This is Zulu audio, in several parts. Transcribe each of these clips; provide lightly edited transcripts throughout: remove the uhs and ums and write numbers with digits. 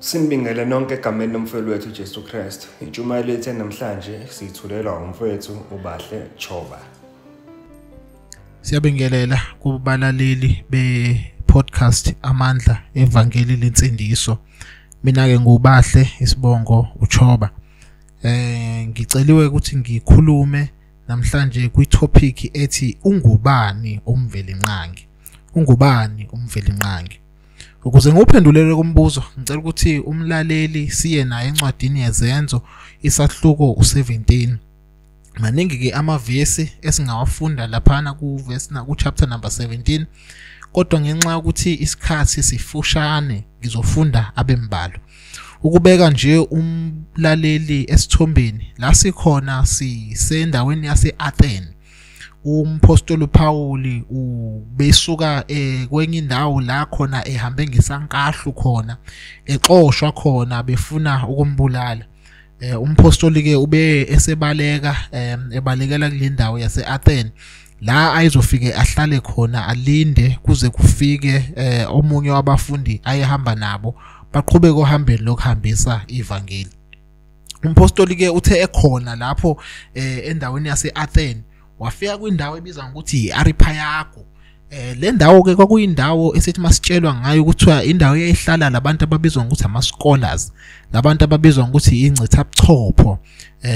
Sinibingele nonke egameni lomfeli wethu Jesu Kristu. Intshumayelo yethu namhlanje siyithulelwa umfowethu uBahle Choba. Siyabingelela kubalaleli be-podcast Amandla Evangeli Lensindiso. Mina ke nguBahle isibongo uChoba. Ngiceliwe ukuthi ngikhulume namhlanje kwi-topic ethi ungubani uMvelinqangi. Ungubani uMvelinqangi? Ukuze nguphendulele kumbuzo, ngicela ukuthi umlaleli siye naye encwadini yeZenzo isahluko u17. Maningi ke amavesi esingawafunda laphana ku verse na ku chapter number 17, kodwa ngenxa yokuthi isikhathi sifushane ngizofunda abembalwa. Ukubeka nje umlaleli esithombeni, la sikhona sisendaweni yase-Athens. Umpostoli uPaul ubesuka kwenye indawo la khona ehambe ngesankahlu khona, exoshwa khona befuna ukumbulala. Umpostoli ke ube esebaleka, ebalekela kule ndawo yase-Athens la ayizofike ahlale khona alinde kuze kufike omunye wabafundi ayehamba nabo baqhubeke ohambeni lokuhambisa ivangeli. Umpostoli ke uthe ekhona lapho endaweni yase-Athens, wafika kwindawo ebizwa ngokuthi i-Areopago. Le ndawo ke kwakuyindawo esithi masitshelwa ngayo ukuthiwa indawo eyayihlala labantu ababizwa ngokuthi ama-scholars, labantu ababizwa ngokuthi ingcithabuchopho,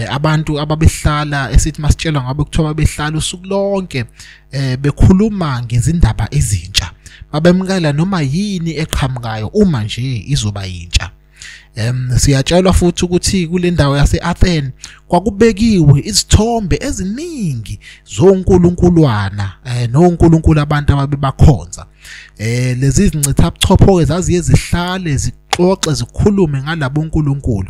abantu ababehlala esithi masitshelwa ngabe kuthiwa babehlala usuku lonke bekhuluma ngezindaba ezintsha, babemukela noma yini eqhamukayo uma nje izoba yintsha. Siyatshelwa futhi ukuthi kule ndawo yase-Athens kwakubekiwe izithombe eziningi zoNkulunkulwana noNkulunkulu abantu ababebakhonza. Lezi zincithabuchopho ke zaziye zihlale zixoxe zikhulume ngalabo nkulunkulu.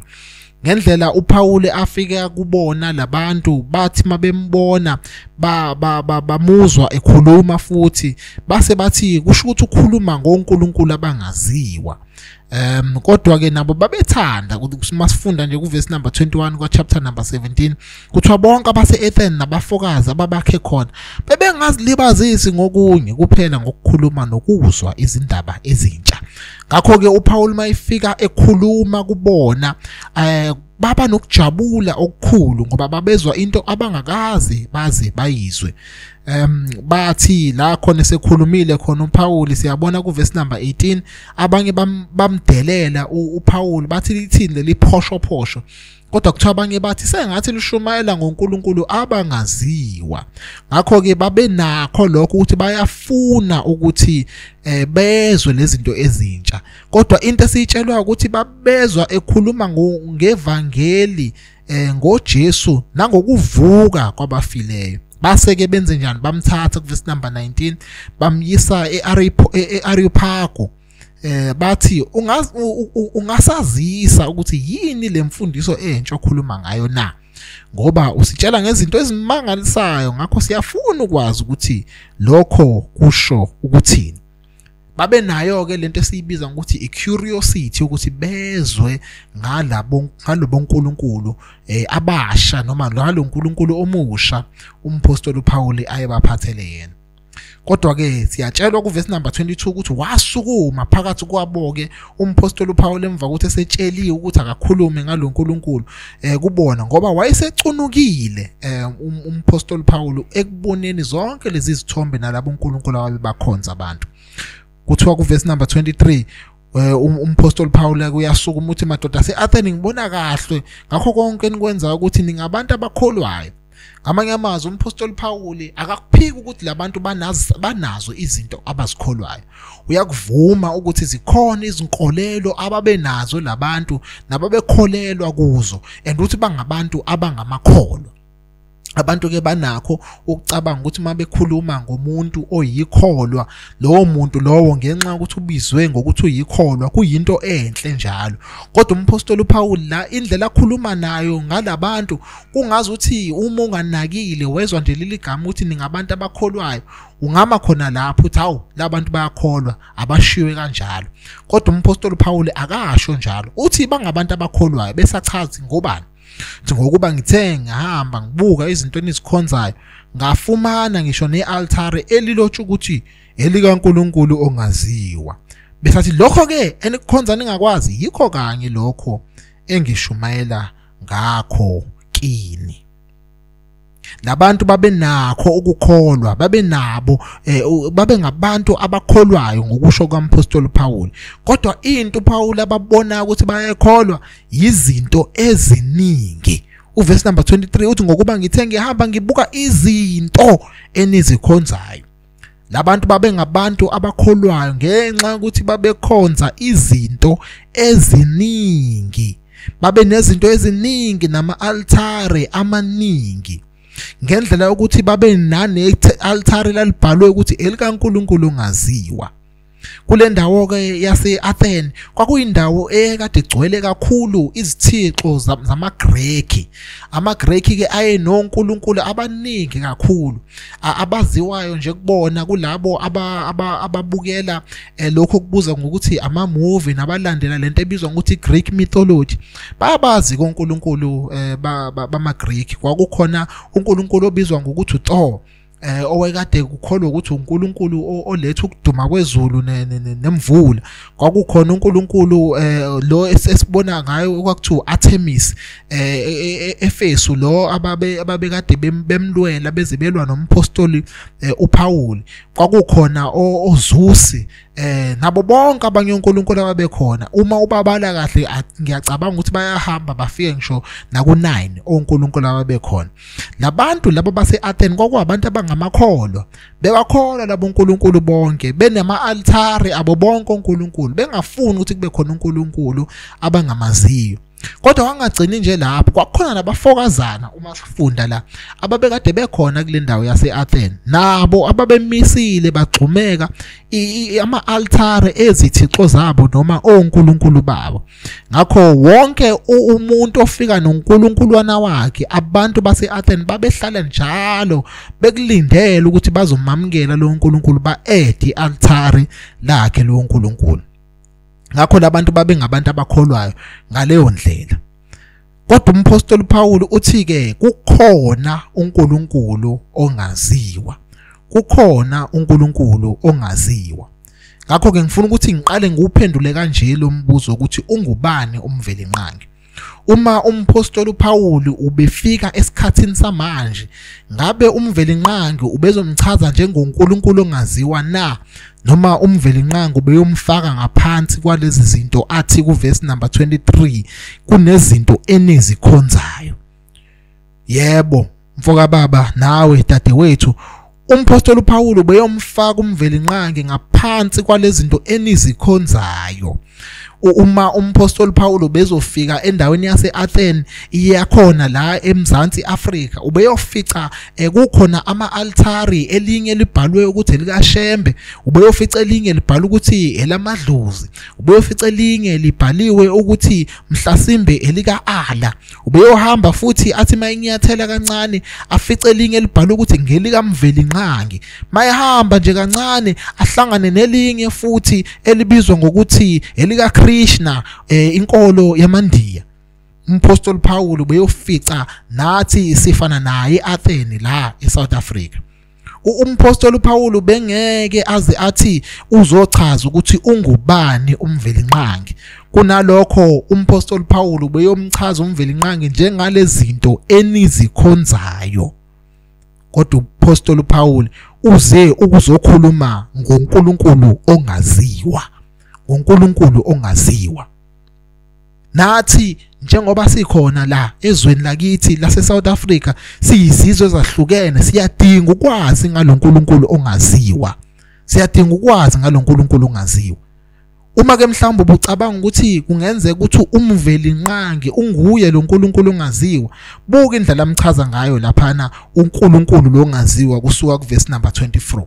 Ngendlela uPaul afika kubona labantu, bathi mabembona bamuzwa ekhuluma futhi base bathi kusho ukuthi ukhuluma ngoNkulunkulu abangaziwa. Kodwa ke nabo babethanda. Masifunda nje kuverse number 21 kwa chapter number 17 kuthiwa bonke abase-Athens nabafokazi ababakhe khona bebengazilibazisi ngokunye kuphela ngokukhuluma nokuzwa izindaba ezintsha. Ngakho ke uPaul mayifika ekhuluma kubona baba nokujabula okukhulu ngoba babezwa into abangakazi baze bayizwe. Bathi la khona sekhulumile khona uPaul, siyabona ku verse number 18 abanye bamdelela uPaul bathi lithini leli phosho phosho, kodwa kuthiwa abanye bathi sengathi lishumayela ngoNkulunkulu abangaziwa. Ngakho ke babenakho lokho ukuthi bayafuna ukuthi bezwe lezinto ezintsha, kodwa into esiyitshelwa ukuthi babezwa ekhuluma ngevangeli ngoJesu nangokuvuka kwabafileyo. Base ke benze njani? Bamthatha ku verse number 19 bamyisa e-Areopago. Bathi ungasazisa ukuthi yini lemfundiso entsha okhuluma ngayo na, ngoba usitshela ngezinto ezimangalisayo, ngakho siyafuna ukwazi ukuthi lokho kusho ukuthini. Babe nayo ke lento esiyibiza ngokuthi i-curiosity, ukuthi bezwe ngalabo ngalobonkulunkulu abasha noma ngalo nkulunkulu omusha umpostoli uPaul ayebaphathele yena. Kodwa ke siyatshelwa ku verse number 22 ukuthi wasukuma phakathi kwabo ke umpostoli uPaul emva kokuthi esetsheliwe ukuthi akakhulume ngalonkulunkulu kubona, ngoba wayesecunukile umpostoli Paul ekuboneni zonke lezi zithombe nalabo uNkulunkulu ababebakhonza abantu. Kuthiwa ku verse number 23 umpostoli Paul uyasukuma uthi, madoda ase-Athens, ngibona kahle ngakho konke enikwenzayo ukuthi ningabantu abakholwayo. Ngamanye amazwi umpostoli Paul akakuphiki ukuthi labantu banazo izinto abazikholwayo, uyakuvuma ukuthi zikhona izinkolelo ababenazo labantu nababekholelwa kuzo, and ukuthi bangabantu abangamakholwa. Abantu ke banakho ukucabanga ukuthi mabekhuluma ngomuntu oyikholwa, lowo muntu lowo ngenxa yokuthi ubizwe ngokuthi uyikholwa kuyinto enhle njalo. Kodwa umpostoli uPaul la indlela akhuluma nayo ngalabantu kungazi ukuthi uma unganakile wezwa nje leli gama ukuthi ningabantu abakholwayo, ungama khona lapho uthi hawu labantu bayakholwa, abashiwe kanjalo. Kodwa umpostoli uPaul akasho njalo, uthi bangabantu abakholwayo besachazi ngobani. Ngokuba ngithe ngihamba ngibuka izinto enizikhonzayo, ngafumana ngisho ne-altare elilotshwe ukuthi elikaNkulunkulu ongaziwa. Besathi lokho ke enikukhonza ningakwazi, yikho kanye lokho engishumayela ngakho kini. Labantu babenakho ukukholwa, babenabo babe ngabantu abakholwayo ngokusho kwaMpostoli Paul. Kodwa into uPaul ababona ukuthi bayekholwa izinto eziningi. Uverse number 23 uthi ngokuba ngithe ngihamba ngibuka izinto enizikhonzayo. Labantu babe ngabantu abakholwayo ngenxa yokuthi babekhonza izinto eziningi, babe nezinto eziningi nama-altare amaningi, ngendlela yokuthi babe nane-altare lalibhalwe ukuthi elikaNkulunkulu ongaziwa. Kule ndawo ke yase-Athens kwakuyindawo ekade igcwele kakhulu izithixo zamaGreki. AmaGreki ke ayenonkulunkulu abaningi kakhulu abaziwayo nje kubona kulabo ababukela lokho kubuza ngokuthi ama-movie nabalandela lento ebizwa ngokuthi Greek mythology. Bayabazi konkulunkulu bamaGreki. Kwakukhona unkulunkulu obizwa ngokuthi uThor, owekade kukholwa ukuthi uNkulunkulu oletha ukuduma kwezulu nemvula. Kwakukhona uNkulunkulu lo esibona ngayo okwakuthiwa Artemis Efesu, lo ababekade bemlwela beze belwa nompostoli uPaul. Kwakukhona oZeus, nabo bonke abanye onkulunkulu ababekhona. Uma ubabala kahle ngiyacabanga ukuthi bayahamba bafike ngisho naku-9 onkulunkulu ababekhona. Labantu laba base-Athens kwakuwabantu abangamakholwa, bebakholwa labo onkulunkulu bonke, benama-altare abo bonke onkulunkulu, bengafuni ukuthi kube khona uNkulunkulu abangamaziyo. Kodwa wangagcini nje lapho, kwakukhona nabafokazana uma sifunda la ababekade bekhona kule ndawo yase-Athens, nabo ababemisile bagxumeka ama-altare ezithixo zabo noma onkulunkulu babo. Ngakho wonke umuntu ofika noNkulunkulwana wakhe, abantu base-Athens babehlala njalo bekulindele ukuthi bazomamukela lo nkulunkulu, ba-add i-altare lakhe lo nkulunkulu. Ngakho labantu babengabantu abakholwayo ngaleyo ndlela. Kodwa umpostoli Paul uthi ke kukhona uNkulunkulu ongaziwa, kukhona uNkulunkulu ongaziwa. Ngakho ke ngifuna ukuthi ngiqale ngiwuphendule kanje lo mbuzo ukuthi ungubani uMvelinqangi. Uma umpostoli Paul ubefika esikhathini samanje, ngabe uMvelinqangi ubezomchaza njengoNkulunkulu ongaziwa na, noma uMvelinqangi ubeyomfaka ngaphansi kwalezi zinto athi kuverse number 23 kunezinto enizikhonzayo? Yebo mfoka baba nawe dadewethu, umpostoli Paul ubeyomfaka uMvelinqangi ngaphansi kwalezi zinto enizikhonzayo. Uma umpostoli Paul bezofika endaweni yase-Athens iyakhona la eMzansi Afrika, ubeyofica kukhona ama-altari, elinye libhalwe ukuthi elikaShembe, ubeyofica elinye libhalwe ukuthi elamadlozi, ubeyofica elinye libhaliwe ukuthi mhlasimbe elika-Ala. Ubeyohamba futhi athi mayinyathela kancane afice elinye libhalwe ukuthi ngelikaMvelinqangi. Mayehamba nje kancane ahlangane nelinye futhi elibizwa ngokuthi elika Krishna, inkolo yamaNdiya. Umpostoli Paul ubeyofica nathi sifana naye eAthens la eSouth Africa. Umpostoli Paul bengeke aze athi uzochaza ukuthi ungubani uMvelinqangi. Kunalokho umpostoli Paul ubeyomchaza uMvelinqangi njengalezi zinto enizikhonzayo. Kodwa umpostoli Paul uze ukuzokhuluma ngoNkulunkulu ongaziwa, ngoNkulunkulu ongaziwa. Nathi njengoba sikhona la ezweni lakithi lase South Africa, siyizizwe ezahlukene, siyadinga ukwazi ngaloNkulunkulu ongaziwa, siyadinga ukwazi ngaloNkulunkulu ongaziwa. Uma ke mhlawumbe ubucabanga ukuthi kungenzeka ukuthi uMvelinqangi unguye lo nkulunkulu ongaziwa, buka indlela amchaza ngayo laphana uNkulunkulu lo ongaziwa kusuka kuverse number 24.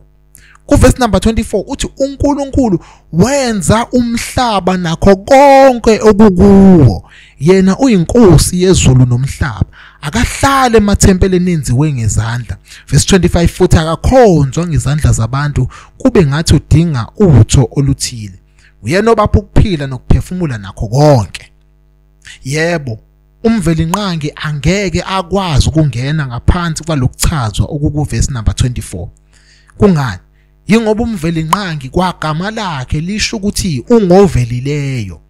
Kuverse number 24 uthi uNkulunkulu wenza umhlaba nakho konke okukuwo, yena uyinkosi yezulu nomhlaba, akahlale emathempelini enziwe ngezandla. Verse 25 futhi akakhonzwa ngezandla zabantu kube ngathi udinga utho oluthile, uyena obapha ukuphila nokuphefumula nakho konke. Yebo, uMvelinqangi angeke akwazi ukungena ngaphansi kwalokuchazwa okukuvesi number 24. Kungani? Yingoba uMvelinqangi kwagama lakhe lisho ukuthi ungovelileyo.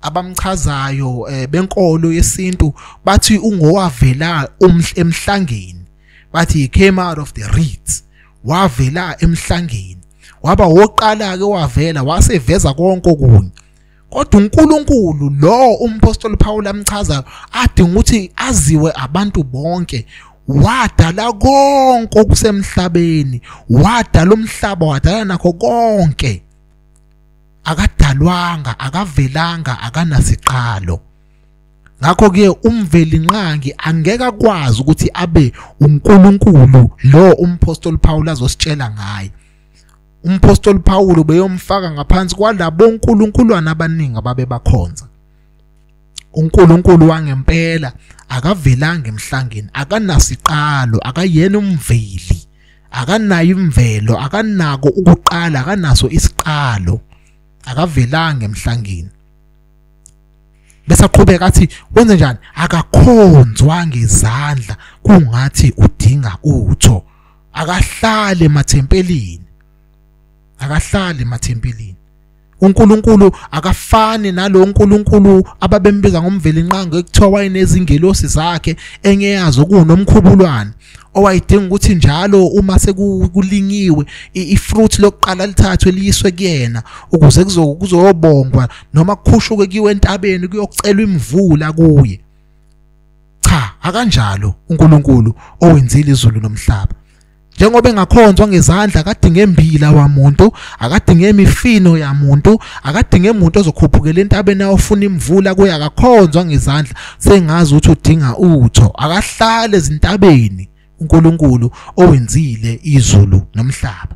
Abamchazayo benkolo yesintu bathi ungowavela emhlangeni, bathi he came out of the reeds, wavela emhlangeni, waba woqala ke wavela waseveza konke okunye. Kodwa uNkulunkulu lo umpostoli Paul amchazayo adinga ukuthi aziwe abantu bonke, wadala konke okusemhlabeni, wadala umhlaba, wadala nakho konke. Akadalwanga, akavelanga, akanasiqalo. Ngakho ke uMvelinqangi angeke akwazi ukuthi abe uNkulunkulu lo umpostoli Paul azositshela ngaye. Umpostoli Paul beyomfaka ngaphansi kwalabo onkulunkuluana abaningi ababebakhonza. uNkulunkulu wangempela akavelanga emhlangeni, akanasiqalo, akayena umveli, akanayo imvelo, akanako ukuqala, akanaso isiqalo, akavelanga emhlangeni. Bese aqhubeka athi wenze njani? Akakhonzwa ngezandla kungathi udinga utho, akahlale emathempelini, akahlale emathempelini. uNkulunkulu akafani nalo uNkulunkulu ababembiza ngoMvelinqangi ekuthiwa wayenezingelosi zakhe, enye yazo kunomkhubulwane owayidinga ukuthi njalo uma sekulingiwe ifruit lokuqala lithathwe liyiswe kuyena ukuze kuzobongwa noma kukhushuke kuyiwe entabeni kuyocelwa imvula kuye. Cha, akanjalo uNkulunkulu owenzile izulu nomhlaba. Njengoba engakhonzwa ngezandla, akadinge embila wamuntu, akadinge imifino yamuntu, akadinge umuntu ozokhuphukela entabeni ayofuna imvula kuye, akakhonzwa ngezandla sengazi ukuthi udinga utho. Akahlale ezintabeni uNkulunkulu owenzile izulu nomhlaba.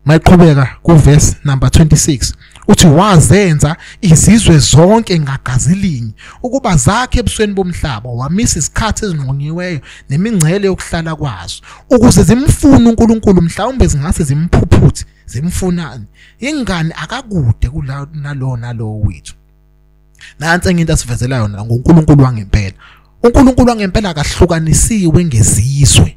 Mayiqhubeka kuverse number 26 uthi wazenza izizwe zonke ngagazi linye ukuba zakhe ebusweni bomhlaba, wamisa isikhathi ezinqunyiweyo nemingcele yokuhlala kwazo ukuze zimfune uNkulunkulu, mhlawumbe zingase zimphuphuthe zimfunani. Ingane akakude kunalo nalo wethu. Nansi enye into asivezela yona ngoNkulunkulu wangempela. uNkulunkulu wangempela akahlukanisiwe ngezizwe.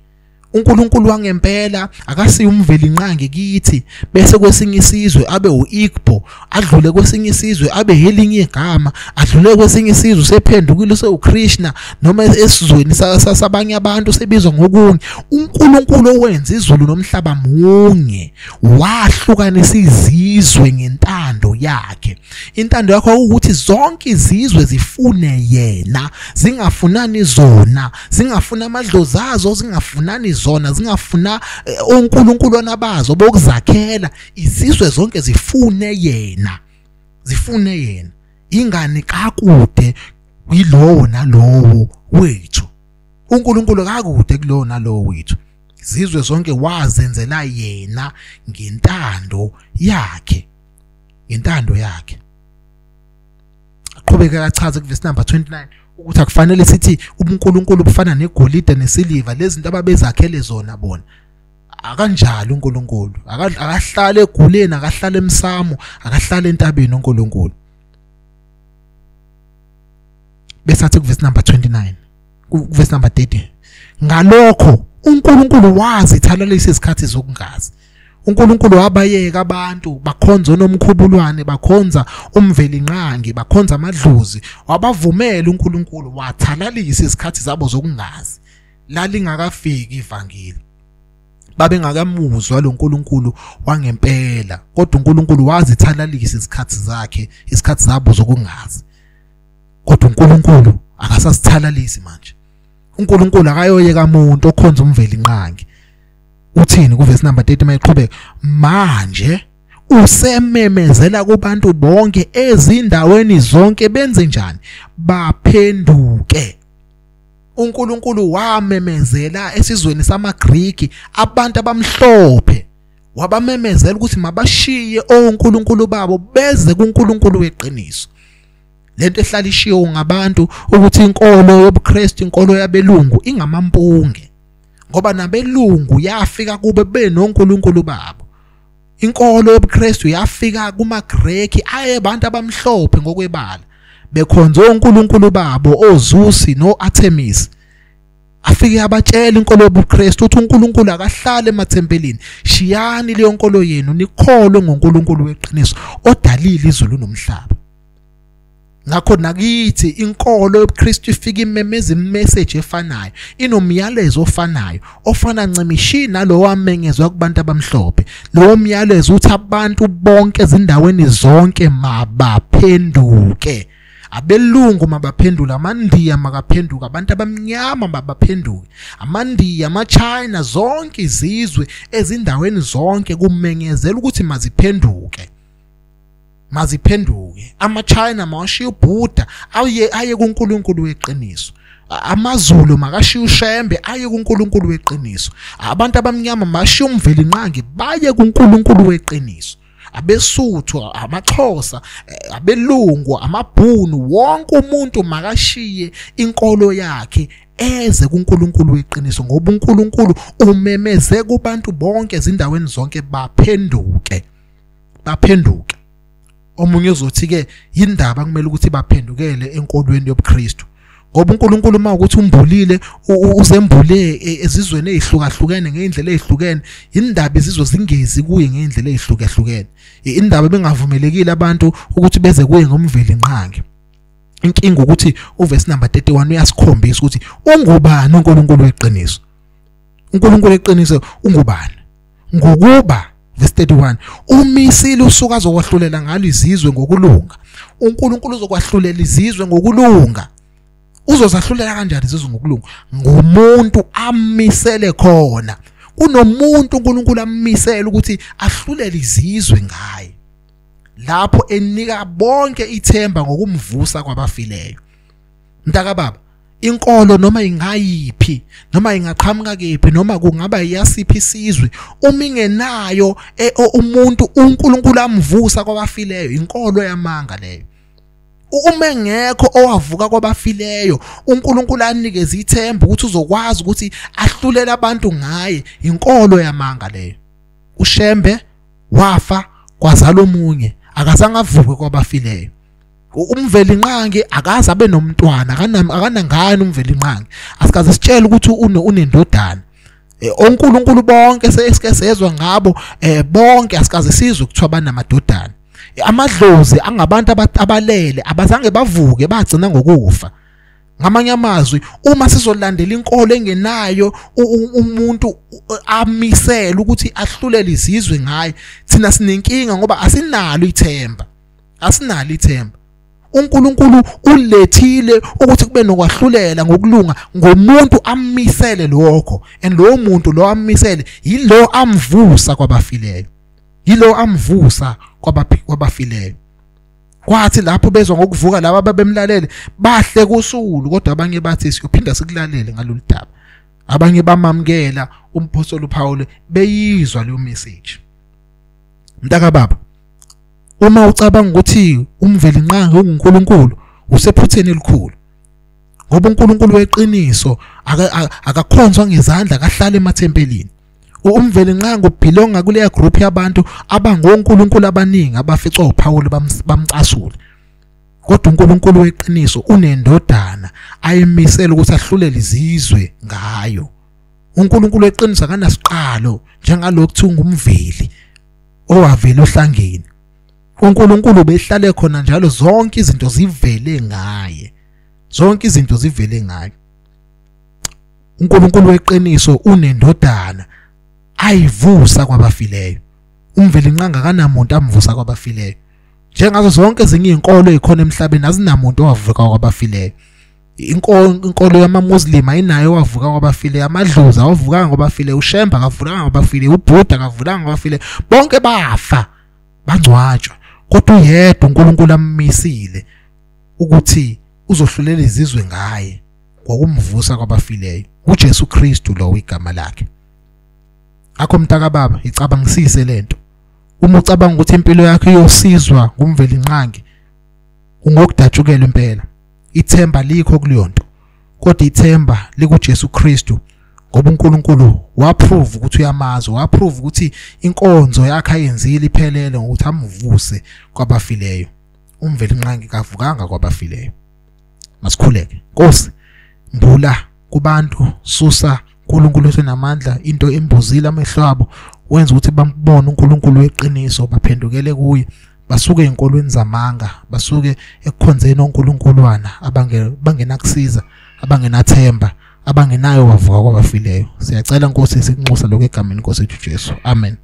uNkulunkulu wangempela akasiye uMvelinqangi kithi bese kwesinye isizwe abe uIgbo, adlule kwesinye isizwe abe elinye igama, adlule kwesinye isizwe sephendukile sewuKrishna, noma esizweni sabanye abantu sebizwa ngokunye. uNkulunkulu owenza izulu nomhlaba munye, wahlukanisa izizwe ngentando yakhe. Intando yakho ukuthi zonke izizwe zifune yena, zingafunani zona, zingafuna amadlozi azo, zingafunani zona, zingafuna onkulunkulu nabazo bokuzakhela. Izizwe zonke zifune yena, zifune yena. Ingane kakude yilowo nalowo wethu. uNkulunkulu kakude kulowo nalowo wethu. Izizwe zonke wazenzela yena ngentando yakhe, ngentando yakhe. Aqhubeka achaze kuverse number 29 ukuthi akufanele sithi uNkulunkulu bufana negolide nesiliva, lezi zinto ababezakhele zona bona. Akanjalo uNkulunkulu, akahlale eguleni, akahlale emsamo, akahlale entabeni uNkulunkulu. Bese athi kuverse number 29, kuverse number 30, ngalokho uNkulunkulu wazithalalisa izikhathi zokungazi. uNkulunkulu wabayeka abantu bakhonza onomkhubulwane, bakhonza uMvelinqangi, bakhonza amadlozi, wabavumela uNkulunkulu wathalalisa izikhathi zabo zokungazi. Lalingakafiki ivangeli, babengakamuzwa lo nkulunkulu wangempela, kodwa uNkulunkulu wazithalalisa izikhathi zakhe, izikhathi zabo zokungazi. Kodwa uNkulunkulu akasasithalalisi manje. uNkulunkulu akayoyeka umuntu okhonza uMvelinqangi. Uthini kuverse number 30 mayiqhubeka? Manje usememezela kubantu bonke ezindaweni zonke benze njani? Baphenduke. uNkulunkulu wamemezela esizweni samaGriki abantu abamhlophe, wabamemezela ukuthi mabashiye onkulunkulu babo beze kuNkulunkulu weqiniso. Lento ehlala ishiwo ngabantu ukuthi inkolo yobuKristu, inkolo yabelungu ingamampunge, ngoba nabelungu yafika kube benonkulunkulu babo. Inkolo yobuKristu yafika kumaGreki ayebantu abamhlophe ngokwebala, bekhonza onkulunkulu babo oZeus noArtemis. Afike abatshela inkolo yobuKristu uthi uNkulunkulu akahlale emathempelini, shiyani leyo nkolo yenu nikholwe ngoNkulunkulu weqiniso odalile izulu nomhlaba. Ngakho nakithi inkolo yobuKristu ifika imemeza imessage efanayo, inomyalezo ofanayo, ofana ncimishi nalowo amenyezwa kubantu abamhlophe. Lowo myalezo uthi abantu bonke ezindaweni zonke mabaphenduke. Abelungu mabaphendula, amaNdiya makaphenduka, abantu abamnyama mabaphenduke, amaNdiya, amaChina, zonke izizwe ezindaweni zonke kumenyezela ukuthi maziphenduke. Maziphenduke. AmaChina mawashiye uBuddha aye kuNkulunkulu weqiniso. AmaZulu makashiye uShembe aye kuNkulunkulu weqiniso. Abantu abamnyama mashiye uMvelinqangi baye kuNkulunkulu weqiniso. Abesuthu, amaXhosa, abelungu, amabhunu, wonke umuntu makashiye inkolo yakhe eze kuNkulunkulu weqiniso, ngoba uNkulunkulu umemeze kubantu bonke ezindaweni zonke baphenduke. Baphenduke. Omunye uzothi ke indaba kumele ukuthi baphendukele enkolweni yobuKristu, ngoba uNkulunkulu uma ukuthi umbulile uzembule ezizweni ezihlukahlukene ngeindlela ezihlukene, indaba izizwe zingezi kuye ngeindlela ezihlukahlukene, indaba bengavumelekile abantu ukuthi beze kuye ngoMvelinqangi. Inkinga ukuthi uverse number 31 uyasikhombisa ukuthi ungubani uNkulunkulu weqiniso. uNkulunkulu weqiniso ungubani? Ngokuba verse 31 umisile usuku azokwahlulela ngalo izizwe ngokulunga. uNkulunkulu uzokwahlulela izizwe ngokulunga. Uzozahlulela kanjani izizwe ngokulunga? Ngomuntu amisele khona. Kunomuntu uNkulunkulu amisele ukuthi ahlulele izizwe ngaye, lapho enika bonke ithemba ngokumvusa kwabafileyo. Mntaka baba, inkolo noma ingayiphi, noma ingaqhamuka kephi, noma kungaba iyasiphi isizwe, uma ingenayo umuntu uNkulunkulu amvusa kwabafileyo, inkolo yamanga leyo. Uma engekho owavuka kwabafileyo, uNkulunkulu anikeze ithemba ukuthi uzokwazi ukuthi ahlulele abantu ngaye, inkolo yamanga leyo. uShembe wafa kwazala omunye, akazange avuke kwabafileyo. UMvelinqangi akaze abe nomntwana, akanangane uMvelinqangi, asikaze sitshele ukuthi unendodana. ONkulunkulu bonke sesike sezwa ngabo, bonke asikaze sizwe kuthiwa banamadodana. Amadlozi angabantu abalele abazange bavuke, bagcina ngokufa. Ngamanye amazwi, uma sizolandela inkolo engenayo umuntu amisele ukuthi ahlulele izizwe ngaye, thina sinenkinga ngoba asinalo ithemba. Asinalo ithemba. uNkulunkulu ulethile ukuthi kube nokwahlulela ngokulunga ngomuntu amisele lokho, and lowo muntu lo amisele yilo amvusa kwabafileyo. Yilo amvusa kwabafileyo. Kwathi lapho bezwa ngokuvuka laba ababemlalele bahle kusulu, kodwa abanye bathi siyophinda sikulalele ngalolu daba. Abanye bamamukela umpostoli uPaul beyizwa leyo message. Mntaka baba, uma ucabanga ukuthi uMvelinqangi unguNkulunkulu, usephutheni elikhulu, ngoba uNkulunkulu weqiniso akakhonzwa ngezandla, akahlala emathempelini. UMvelinqangi ubhilonga kuleya group yabantu abangonkulunkulu abaningi abaficwa uPaul bamcasula. Kodwa uNkulunkulu weqiniso unendodana ayimisele ukuthi ahlulele izizwe ngayo. uNkulunkulu weqiniso akanasiqalo njengalokhu kuthiwa ngumveli owavela ohlangeni. uNkulunkulu behlale khona njalo, zonke izinto zivele ngaye. Zonke izinto zivele ngaye. uNkulunkulu weqiniso unendodana ayivusa kwabafileyo. UMvelinqangi akanamuntu amvusa kwabafileyo. Njengazo zonke ezinye izinkolo ezikhona emhlabeni azinamuntu owavuka kwabafileyo. Inkolo yamaMuslim ayinayo owavuka kwabafileyo, amadlozi awavukanga kwabafileyo, uShembe akavukanga kwabafileyo, uBuddha akavukanga kwabafileyo, bonke bafa bangcwatshwa. Kodwa uyedwa uNkulunkulu ammisile ukuthi uzohlulela izizwe ngaye ngokumvusa kwabafileyo, uJesu Kristu lo igama lakhe. Akho mntaka baba, icabangisise lento. Uma ucabanga ukuthi impilo yakho iyosizwa nguMvelinqangi, ungokudatshukela impela. Ithemba likho kuleyonto, kodwa ithemba likuJesu Kristu, ngoba uNkulunkulu waprove ukuthi uyamazi, waprove ukuthi inkonzo yakhe ayenzile iphelele ngokuthi amvuse kwabafileyo. UMvelinqangi kavukanga kwabafileyo. Masikhuleke. Nkosi, mbula kubantu. Susa uNkulunkulu osenamandla into embuzile amehlo abo, wenza ukuthi bambone uNkulunkulu weqiniso, baphendukele kuye, basuke enkolweni zamanga, basuke ekukhonzeni oNkulunkulwana abangenakusiza, abangenathemba, abangenayo wavuka kwabafileyo. Siyacela Nkosi, sikunxusa lokho egameni Nkosi ethu Jesu. Amen.